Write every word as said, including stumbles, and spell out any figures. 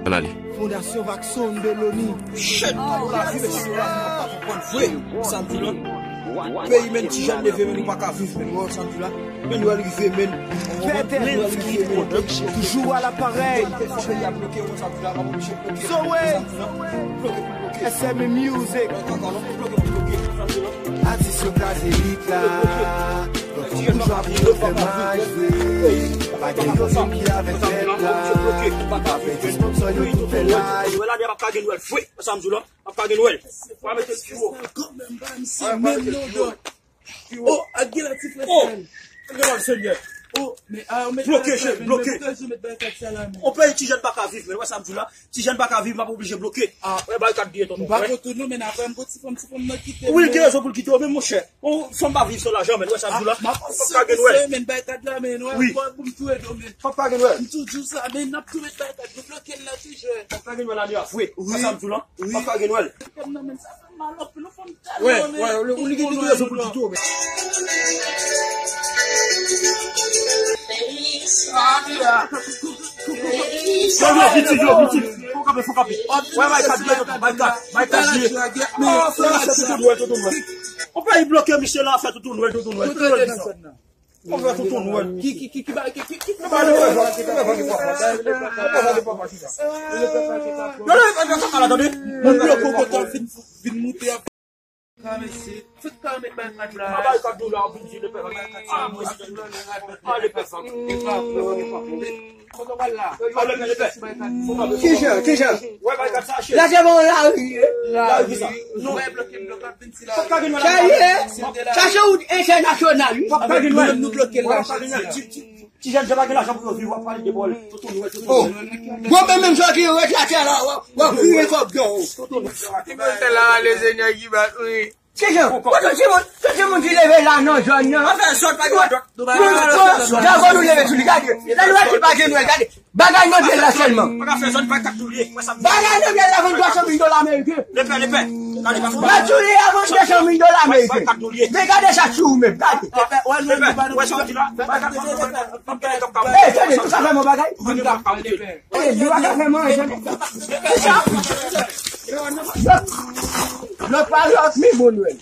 Ann ale. Fondasyon Vakson Beloni. Shit! Ou la viv, mesye, ou la viv, ou pa konprann vre. Sa m di la. Peyi, menm ti jèn leve, menm ou pa ka viv, menm. Ou wè sa m di la? Menm ou rive, menm. Pètè. Toujou a laparèy. Zoe. S M Music. Atis yo kraze lit la. Donk fò toujou ap vin yo fè maj vre. Pa gen yo menm ki avèk tèt la. Pa pèdi sponsò yo tout fè laj. Wè la, m ap ka gen Nwèl vre. Sa m di la. M ap ka gen Nwèl. Fò mete l pi wo. Oh, ak gen la ti frè. Oh, Senyè. Oh, men, ah, men bloke, chef, bloke. Ou pè ti jèn pa ka viv, men wè sa m di la. Ti jèn pa ka viv, m ap oblije bloke. Ah, wè, bay kat byen, tonton. M pa kontou non, men apre m gon ti fanm, ti fanm nan kite. Wi, l gen rezon pou l kite w, men monchè. Yon fanm pa viv san lajan, men wè sa m di la. M ap ka gen Nwèl. Men bay kat la, men wè, pou m tou ede w, men. Fò pa gen Nwèl. M tou di w sa, men n ap tou met bay kat, nou bloke l la toujou. Fò pa gen Nwèl la, li a vre. Wè sa m di w la. Fò pa gen Nwèl. Wè, wè, ou li gen tout rezon pou l kite w, men. Yo, yo, piti, yo, piti. Fò kanpe, fò kanpe. Wè, bay kat, bay kat, bay kat, bay kat, ye. Oh, frè, se toutou nwèl, toutou nwèl. Ou pa bloke misye la, fè toutou nwèl, toutou nwèl. Toutou nwèl, toutou nwèl. Ki, ki, ki, ki ba, ki, ki, ki ba. Yo, la, yo, yo, yo, tande. Moun bloke w kote w vin, vin moute a. Ka mesye. Tout ka met bay kat la. Bay kat la, vin di le pèp. Ah, mwen, ah, le pèp. Kote w al la? Kijan, kijan? Wè, bay kat sa, cheri. La se bon lari, eh. Lari, kisa? Non. Wè, bloke, bloke, ap vin ti la. Sa ye, eh? Sa se wout entènasyonal, wi. Wè, pa gen nou, nou bloke la. Ti, ti, ti jèn, jan pa gen lajan pou yo viv, w ap pale de bòl. Toutou nwèl, toutou nwèl. Bon, men menm jan ki yo ret atè la, w ap, w ap vire kòb dò. Ti bòl tèl la, le Senyè ki bat, wi. Kijan? Kote ti moun, kote ti moun ki leve la nan zòn nan? Anfen, zòn pa gen dòt. Gade, nou leve sou li, gade. Lè nou wè ki pa gen nou, gade. Bagay nan vyèl la sèlman. Pa ka fè zòn, pa ka touye. Bagay nan vyèl la, vann twa san mil dola ameriken. Lepè, lepè. Gade, pa fò. Gad sou li a, vann de san mil dola ameriken. Men gade sa sou ou menm, gade. Lepè, wè, nou, nou, nou, wè, sa w di la. Eh, tande, nou ka fè mwen bagay? Eh, nou pa ka fè manje. Kisa? Lòt pa lòt, men bon Nwèl.